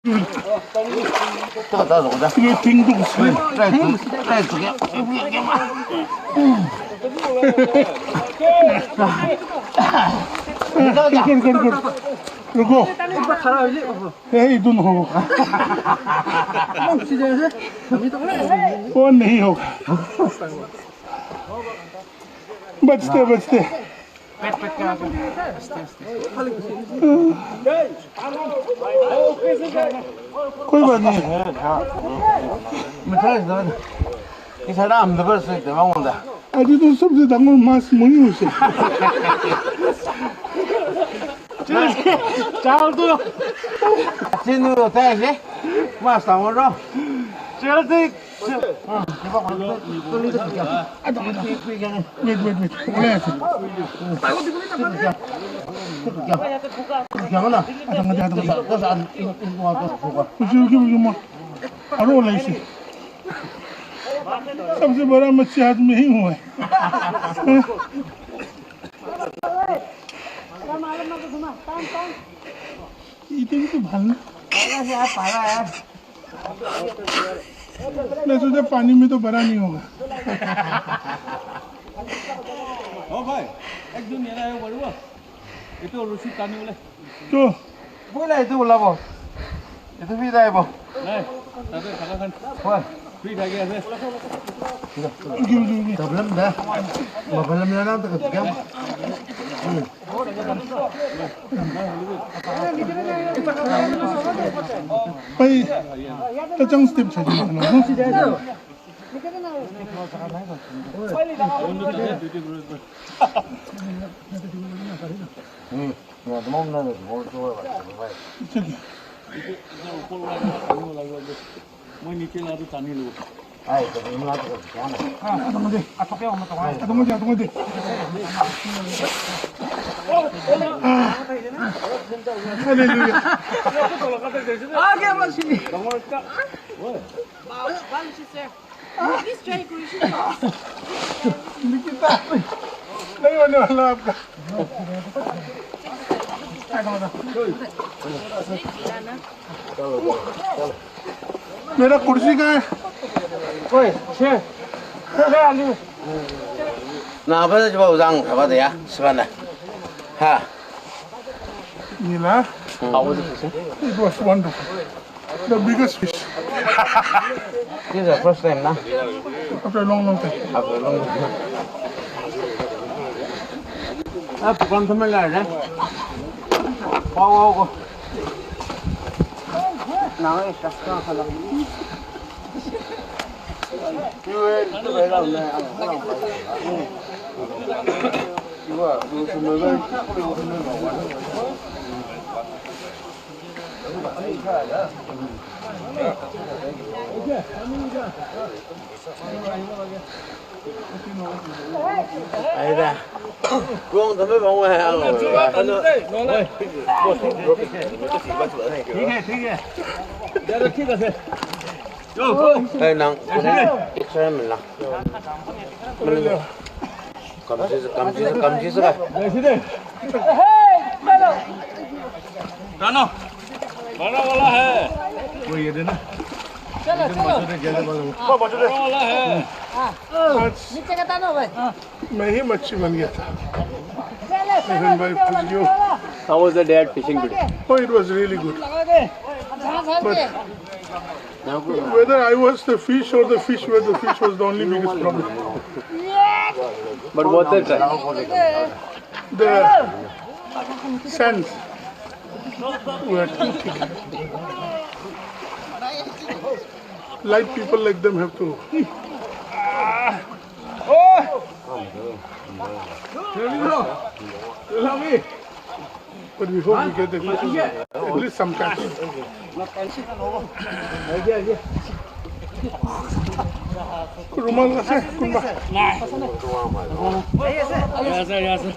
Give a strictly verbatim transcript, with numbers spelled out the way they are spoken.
Tingduk si. Ruko, ruko, ruko. Hey, itu no. वो नहीं होगा. बचते, बचते. कोई बात नहीं. Mitai, isa dam dabar se, dam ang da. Aji to sabse dangor mas mui use. Chal tu. Sinu tai se. Mas dangor ro. Chal tu. Wait, wait, wait. Boleh sih. Jangan lah. Jangan, jangan, jangan. Usul ke bagaimana? Aduh, boleh sih. सबसे बड़ा मच्छी हाथ में ही हुआ है. इतने तो भालना. मैं सोचा पानी में तो बड़ा नहीं होगा. অ ভাই, একজন ইয়ালৈ আহিব পাৰিব? এইটো ৰছী টানিবলৈ. তো, ব'লা, এইটো ওলাব. এইটো ফ্ৰী আহিব. নাই, তাতে থাকাখন হয়. ফ্ৰী থাকি আছে. Problem dah. Problem dah, nanti ketika. Oi, ta chang step sa. মই নিচে লাডু টানি লওঁ। Atong deh, atong deh, atong deh. Hallelujah. Please try Kursi. Nikita, नहीं होने वाला आपका. मेरा कुर्सी कहाँ है? Oi, chair. Chair, Ali. Na, apa sih, coba ujang, apa tuh ya? Sebentar. Ha. Nila. How was it? It was wonderful. The biggest fish. This is the first time, na? After a long, long time. After a long time. Ah, bukan teman lah, ya? Wow, wow, wow. Nang, eh, kas ka, kalau. Aida. Kung tame bang wa ha. ठीक है, ठीक है. ज्यादा ठीक है. Hey, nang, एक सौ मिलना. Kamji, kamji, kamji saka. Tano. बड़ा वाला है. वो ये देना. चलो, चलो. बड़ा वाला है. हाँ. नीचे का तानो भाई. मैं ही मच्छी बन गया था. चलो, चलो, लेकिन भाई, नीचे वाला, फंस गया. नीचे वाला. How was the day at fishing today? Oh, it was really good. But whether I was the fish or the fish were the fish was the only biggest problem. But worth it, right? The sands were too thick. Light people like them have to. But we hope we get the, at least some catch. Rumal ase, kunba? Yes, sir, yes, sir.